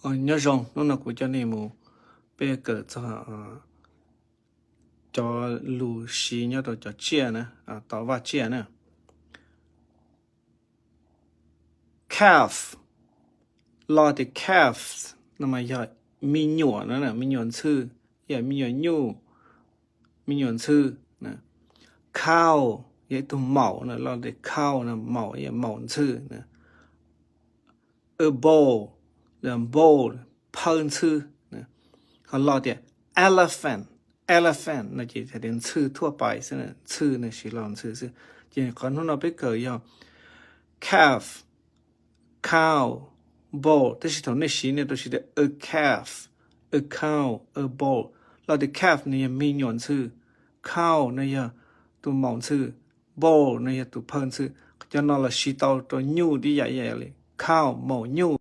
Nyob zoo, hnub no kuv coj nej mus, peb kawm txog cov lus siv nyob rau cov tsiaj na, tom vaj tsiaj na. Calf, lo tias calf no mas yog me nyuam na, me nyuam ntxhw, yog me nyuam nyuj, me nyuam ntxhw. Cow yog ib tug maum na, lo tias cow no maum, yog maum ntxhw na. A bull, bull, phawj ntxhw. Ho lo tias elephant, elephant no ces hais tias ntxhw thuaj pais xwb, ntxhw no siv lo ntxhw xwb. Ces qhov hnub no peb kawm yog calf, cow, bull, tab sis thaum nej siv nej tau siv tias a calf, a cow, a bull. Lo tias calf no yog me nyuam ntxhw, cow no yog tus maum ntxhw, bull no yog tus phawj ntxhw. Cov no los siv tau rau nyuj tib yam, yam li cow, maum nyuj.